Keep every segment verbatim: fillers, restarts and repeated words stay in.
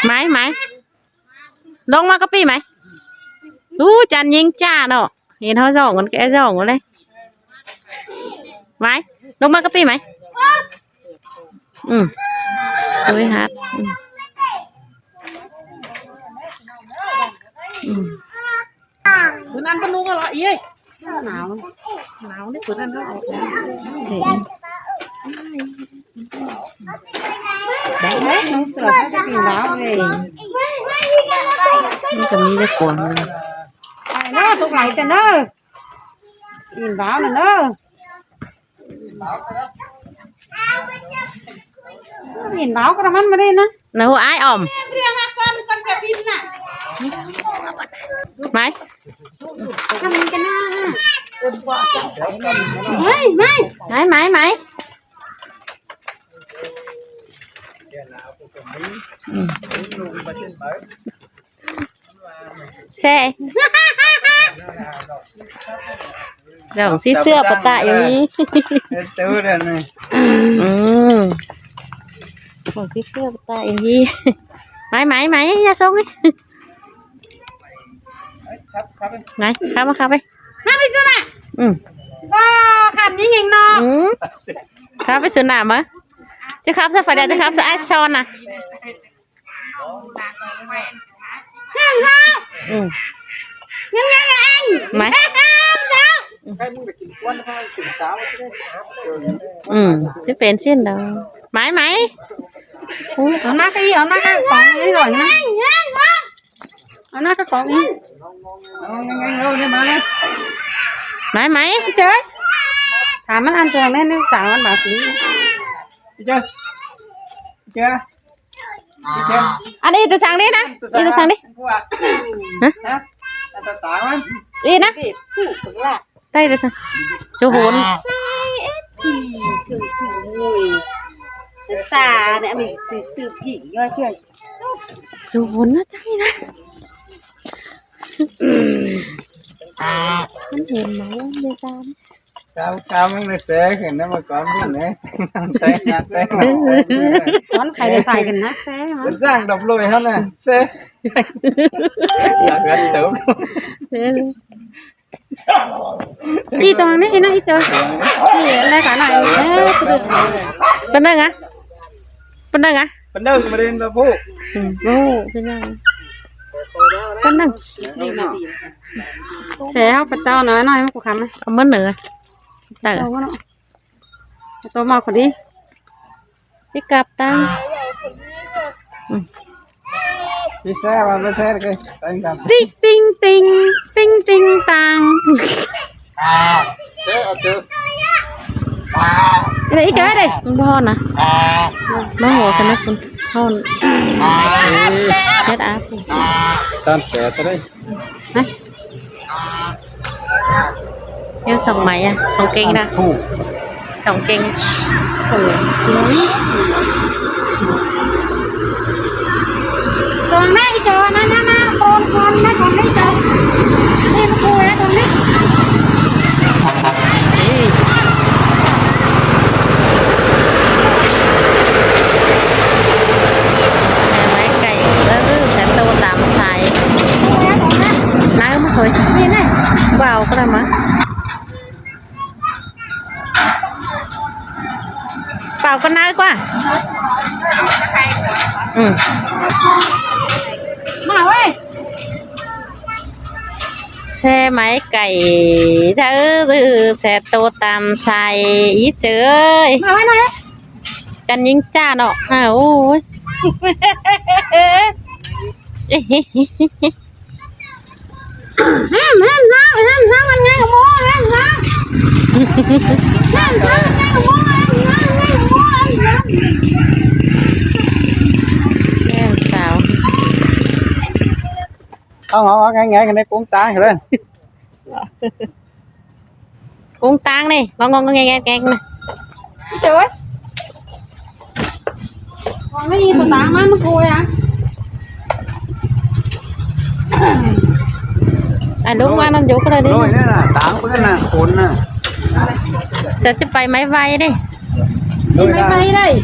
Mai, Mai. ꞌLống ꞌmá cắp ꞌpi Mai. Ú, chăn ꞌnhính ꞌchạ ꞌnọ. Hên ꞌháu dỏng ꞌcốn ké dỏng ꞌcốn ꞌlế. Mai, ꞌlống ꞌmá cắp ꞌpi Mai. Ừ. Tôi hát. Ừ. Ừ. Bữa ăn con nung rồi ý ơi. Náo. Náo đấy, bữa ăn nó. Đấy, nung sửa cái gì náo về. Nó còn đi ra cuồng rồi. Ai nó, tôi lại cho nó. Nhìn báo nữa đó. Nhìn báo cái đó mắn mà đi nữa. Nó hô ai ỏm. Mai. Mai, mai. Mai, mai, mai. Ừ. Xe. Dỏng sí ꞌsứa ꞌpọ ꞌtạ dong ꞌhí. Tú rồi này. Ừ. Dỏng sí ꞌsứa ꞌpọ ꞌtạ dong ꞌhí. Mai, mai, mai, ra sông đi. Mai, khắp ꞌmá khắp đi. Khắp đi Xuân à? Ừ. Ba, khăn như hình nó. Ừ. Khắp đi Xuân à mà. Chứ khắp sao phải đẹp, chứ khắp sao ai son à? Hăng hăng. Ừ. Hăng hăng hăng. Mai. Hăng hăng. Ừ, chứ pên xin đâu. Mai, mai. Ú, ꞌnọ ꞌmá cái, ꞌnọ ꞌmá cái cỏng đi rồi ꞌnọ. Hăng hăng hăng. ꞌNọ ꞌmá cái cỏng đi. Mai, mai. Đi chơi. Thả mắn ăn tuồng nên nó thả mắn bảo phí. Đi chơi. Đi chơi. Ăn đi từ sáng đi nè. Đi từ sáng đi. Hả? Đi nè. Tay từ sáng. Chú hốn. Xa nè, mình từ từ kỷ nho chưa? Chú hốn nó tay nè. Nó hiền máu, đi ra. Cao, cao mới được xe, thì nó mà con đi nữa. Con phải đi phải gần nát xe hả? Giang đọc lùi hơn nè, xe. Là gần tấu. Đi tuang đi, nó đi chơi. Đi, lấy cả này. Ê, từ từ. Bên đây hả? Bên đây hả? Bên đây mà đi là vô. Ừ, vô, bên đây. Bên đây. Xe hóc bắt tao nói, nói mà cô khám này. Không mất nữa. Tao nó. Tôi mau khỏi đi. Đi cặp tăng. Ừ. Đi xe mà, đi xe kìa. Tăng tăng. Tinh, tinh, tinh, tinh, tinh, tăng. Đây, đi chơi đây. Không có hòn à? Nó ngồi cái nó cũng hòn. Hết áp. Tan xe tới đây. Hả? Yêu sòng máy à? Sòng kinh đó. Sòng kinh. Sòng này cho nó, nó, nó, con, con, nó còn lấy cho. Đi, nó vui á, con lấy. Xe máy cày, ơ, xe tô tăm sai. Nái mà thôi. Bảo cái này mà. Bảo con nái quá. Ừ. Mà ơi. Xe máy cày, thớ dư, xe tô tăm sai, ít chữ ơi. Mà ơi này. Căn những cha nó, à, ôi. Hên, hên, hên, hên, hên, ăn ngay mô, hên, hên. Hên, hên, ăn ngay mô, hên, hên, ăn ngay mô, hên, hên. Em sao? Không, không, nghe, nghe, nghe cũng tán rồi. Cũng tán đi, ngon ngon nghe nghe nghe nè. Trời ơi. Còn cái gì mà tán má nó vui à? À, đúng rồi, nó dấu cái này đi. Rồi, đấy là tán cái này, cuốn này. Sao chứ bay máy bay đi. Đi máy bay đây.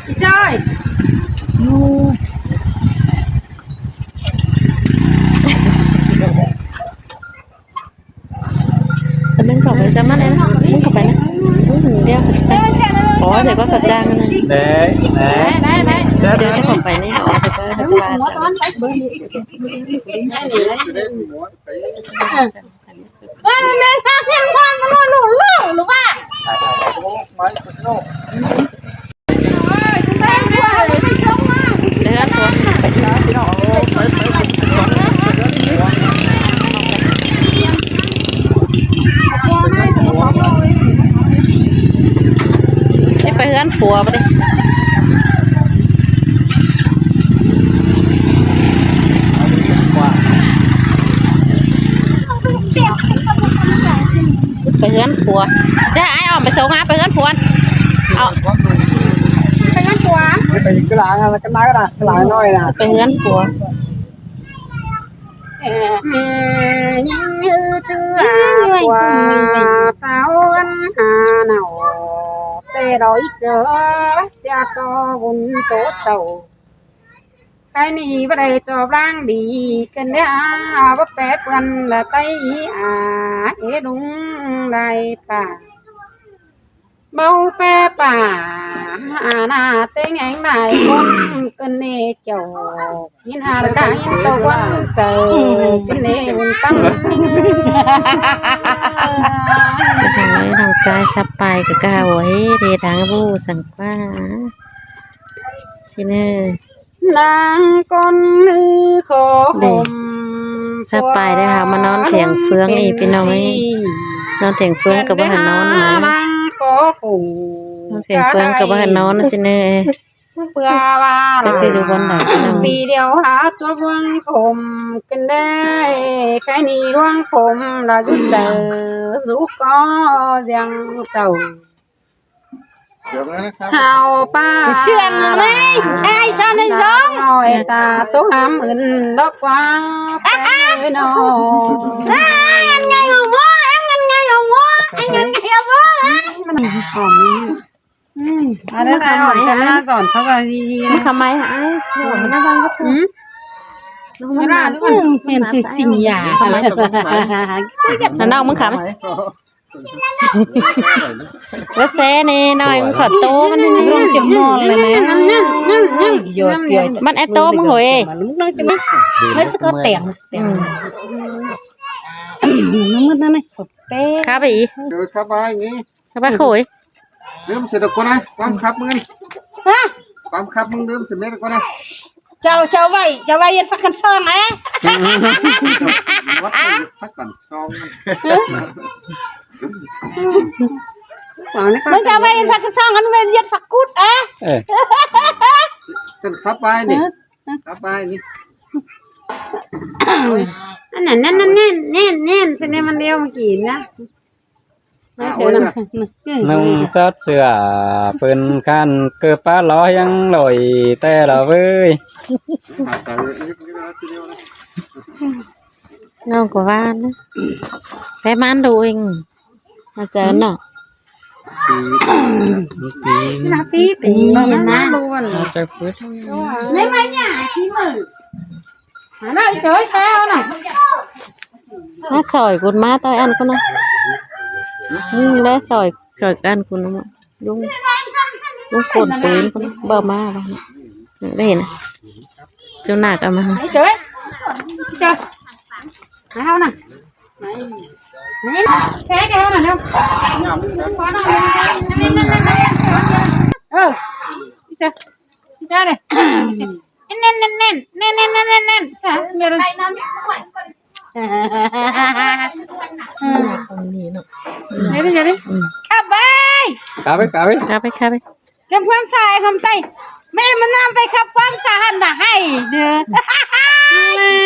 Đi chơi. Ú. Con đừng khỏi phải ra mắt em. Đừng khỏi phải này. Đeo khẩu trang. Có thì có khẩu trang này. Đấy, đấy. Đấy, đấy, đấy. Chứ khỏi phải này, họ sẽ có khẩu trang. Đi pay ꞌhướn phua ꞌva đi. Pay ꞌhướn phua. Chả ai ỏm pay sống hả, pay ꞌhướn phua. Ơ. Pay ꞌhướn phua. Cái láng, cái láng đó, cái láng nói nè. Pay ꞌhướn phua. Ơ, như thứ à, phua sáo ăn hà nào. Tê đói chớ, xe to vun số tàu. Cái ni bá đảy ꞌchọ ꞌváng đi, ꞌcứn đé à, báu pé ꞌpươn là tay à, ế đúng đảy pả. Báu pé pả, à, nả têng eng đảy ꞌcốn, ꞌcứn đé kiẻo, ꞌnhính hà đảy, ꞌnhính tô ꞌcốn, cau, ꞌcứn đé ꞌmắn păng. Ôi, ꞌnọng ꞌchái sắp pay ꞌcọ ꞌcạ ꞌhế, đé đang ꞌvụ săng ꞌquá. ꞌSịn ơi. Đang ꞌcốn ꞌnư khổ khổ. Sắp pay đảy hảư ꞌma ꞌnón thiêng ꞌphướng ꞌnị ꞌpi ꞌnọng ơi. ꞌNón thiêng ꞌphướng ꞌcọ báu hảư ꞌnón ꞌnớ. Đang khổ khổ. ꞌNón thiêng ꞌphướng ꞌcọ báu hảư ꞌnón ꞌnớ ꞌsịn ơi. Báu ꞌva chắc là đi du ꞌvón đảy ꞌpi ꞌnọng. Vì điều hả chúa ꞌphướng khổ, ꞌcứn đé, cái ni ꞌphướng khổ là dú chaư, dú có riêng chầu. Hao pa. Sương này, ai sao này giống? Hỏi ta tố hám ứn đó quá. Ê, ê. Nó. Ê, ăn ngay hổ bố, ăn ngay hổ bố, ăn ngay hổ bố, hả? Ừ. À, đấy là hỏi ta dọn sao là gì, gì đấy. Khăm mai hả? Ai, nó nó đang gấp. Ừ. Nó đang gấp. Nó đang gấp. Nó đang gấp. Nó đang gấp. Nó đang gấp. Nó đang gấp. Báu ꞌsớ ꞌnị, ꞌnọi ꞌmắn khảu tô ꞌmắn ꞌnị. Rong chiêng ꞌmón ꞌlẹo ꞌnị. Yột, yột. ꞌMắn é tô ꞌmắn ꞌhội. Mết ꞌsớ ꞌcọ tẻng, tẻng. Nó mết ꞌnặn ꞌnị. Khắp ꞌí. Khắp ꞌí. Khắp ꞌí ꞌhội. Đơm ꞌsớ độc con ơi, quam khắp ꞌmắn. Hả? Quam khắp ꞌmắn đơm ꞌsớ mết con ơi. Chau, chau ꞌvạy, chau ꞌvạy ꞌdệt ꞌphặc căn song, é? What, ꞌdệt ꞌphặc căn song. ꞌMắn chau ꞌvạy ꞌdệt ꞌphặc căn song, ăn ꞌmen ꞌdệt ꞌphặc cút, é? Ơ. Căn khắp ꞌvạy ꞌnị. Hả? Khắp ꞌvạy ꞌnị. Ăn ꞌnặn, ꞌnặn, ꞌnặn, ꞌnặn, ꞌsớ ꞌnị ꞌmắn điêu ꞌmá kin ꞌnớ. À, ôi, nung sót sửa pưn khăn cứ pá ló hiếng lội tê lỏ ꞌvới. Nó có van đấy. Cái mán đồ hình. Mà chờ nó. Tí, tí. Nó tí, tí, nó luôn. Nó chơi phút. Lấy máy nhả, tí mở. Nó đi chơi sao nè. Nó sỏi cột má tôi ăn con nó. Ừ, nó sỏi, sỏi ăn con nó. Đúng. Đúng cột túi con nó. Bơ má vào. Đây nè. Chú nạc à mà. Đi chơi. Đi chơi. Háo nè. Xe cái háo nè. Ừ. Đi chơi. Đi chơi này. Nen, nen, nen, nen. Sa, mẹ rồi. Đi đi, đi đi. Khắp ꞌvạy. Khắp ꞌvạy, khắp ꞌvạy. Khắp ꞌvạy. Khắp ꞌquám sa, khắp tay. Mẹ mà năm phải khắp ꞌquám sa hẳn là hay.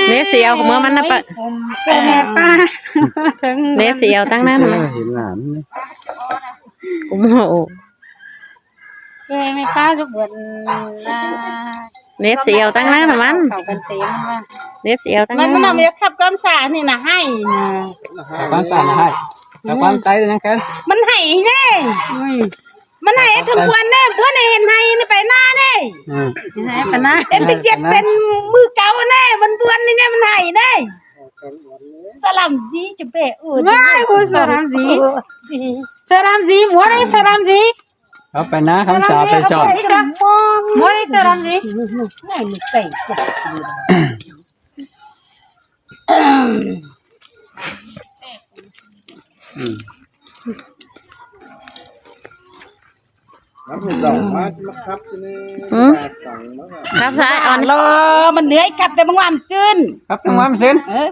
Nếp xì eo của mưa mắn nắp ꞌpạ. Mẹ pa. Nếp xì eo tăng nắng hả? Cũng ổ. Mẹ pa giúp buồn. Nếp xì eo tăng nắng hả mắn? Nếp xì eo tăng nắng. Mắn năm eo khắp ꞌquám sa ꞌnị là hay. Khắp ꞌquám sa là hay. Khắp ꞌquám tay năng khen. Mắn hay ꞌnị. Ui. Mắn hay thơm buồn ꞌnị, buồn ꞌnị hên hay ꞌnị pay ꞌna ꞌnị. อืม เห็นไหมปะนะ เอ็มไปเจ็ดเป็นมือเก่าแน่ มันบวนนี่เนี่ย มันไหนแน่ สลัมซีจะเบะ เออ ว้าย โอ้ย สลัมซี สลัมซี หมดเลย สลัมซี เอาไปนะ คำสาปไปสอบ นี่จ้ะ หมดเลย สลัมซี ไม่ มันใส่ อืม ครับ เห็นดอกไม้มาครับ ที่นี่ อืม แตกต่างแล้วอะ ครับ ซ้ายอ่อน รอ มันเหนื่อยครับ แต่มันความซื่น ครับ แต่ความซื่น เออ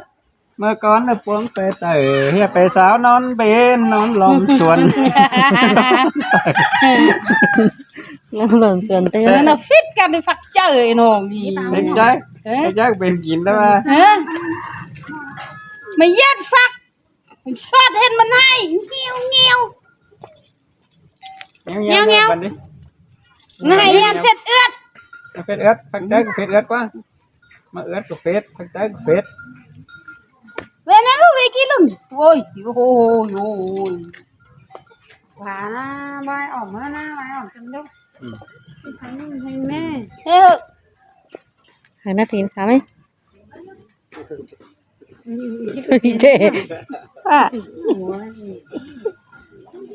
เมื่อก่อนน่ะปวงไปไต่ เฮียไปสาวนอนเบน นอนล้อมสวน นอนล้อมสวนเต้น นั่นน่ะ ฟิตกันไปฝักเจอไอ้น้องนี่ เด็กใจ เอ๊ะ เด็กใจเป็นกินแล้วว่า เออ ไม่เย็ดฝัก ชอดเห็นมันให้ เงี้ยวเงี้ยว เงี้ยวเงี้ยว เงี้ยวเงี้ยว บัดนี้ ไหนเห็นเผ็ดเอือด เผ็ดเอือด ผักใจก็เผ็ดเอือดกว่า มาเอือดก็เผ็ด ผักใจก็เผ็ด เว้ยนะลูก เว้ยกี่ลุน โอ้ย โอ้ย โอ้ย หวานนะ ใบอ่อนมานะ ใบอ่อนจังลูก อืม ให้แม่ เฮ้ย ให้นาทีนค่ะไหม เจ๊ ป้า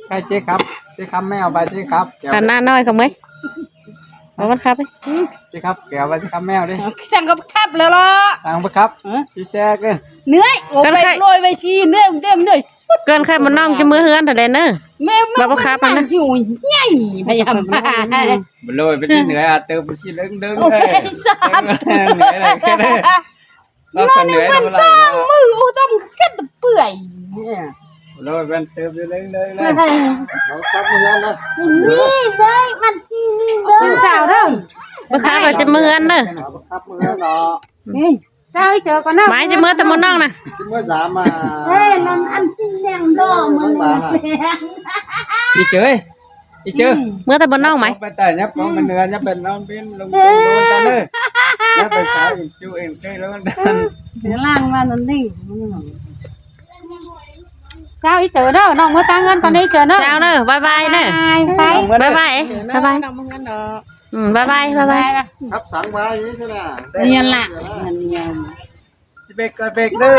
ใครเจ๊ครับ เจ๊ครับ ไม่เอาไป เจ๊ครับ แกว หันหน้าน้อยเขาไหม เอามันครับ เจ๊ครับ แกวไป เจ๊ครับ ไม่เอาดิ สั่งก็ขับแล้วล่ะ สั่งไปครับ ฮะ พี่แซกเลย เหนื่อย โอ้ กัน ไป ใคร โรยไปชีเหนื่อย เหนื่อย เหนื่อยสุด เกินใครมันน้องจะมือเฮือนเถอะเด้อเนอะ แม่ แม่ เราบ่ขับ มัน นะ นั่งสิ โอ้ย ใหญ่ พยายาม บ่โรยไปที่เหนือ เติมไปที่เลิ้งๆ โอ้ย เลย สาธุ เหนือเลย เรา น้อง ก็เหนือ นี่มัน เรา สร้าง เรา มือ โอ้ ต้องเก็ดเปื่อยเนี่ย เราเป็นเติมอยู่เรื่อยๆเลย เอาครับ มื้อนั้นนะ นี่เลย มันที่นี่เลย เป็นสาวเด้อ บ่ครับ เราจะเมือนเด้อ เอาครับ มื้อนั้นเนาะ นี่ เจ้าให้เจอก่อนนะ ไม้จะเมือแต่หมู่น้องนะ จะเมือสามมา เฮ้ย นั่นอันสีแดงดอกมัน เออ มันบานอะ อีเจ้ย อีเจ้ย เมือแต่หมู่น้องไหม ไปแต่ยับของมันเหนือ ยับเป็นน้องเป็นลง เออ ลงกันเลย ยับเป็นสาวอินจูเอ็นเคยลงกัน เดี๋ยวล่างมานั่นนี่ เจ้าอีเจอเด้อ น้องเมือตาเงินตอนนี้เจอเด้อ เจ้าเด้อ บ๊ายบายเด้อ บ๊ายบาย บ๊ายบาย บ๊ายบาย น้องเมือเงินเนาะ อืม บ๊ายบาย บ๊ายบาย ครับ สั่งไว้นี่ใช่ไหม เนียนละ เนียน จะเบรกก็เบรกเด้อ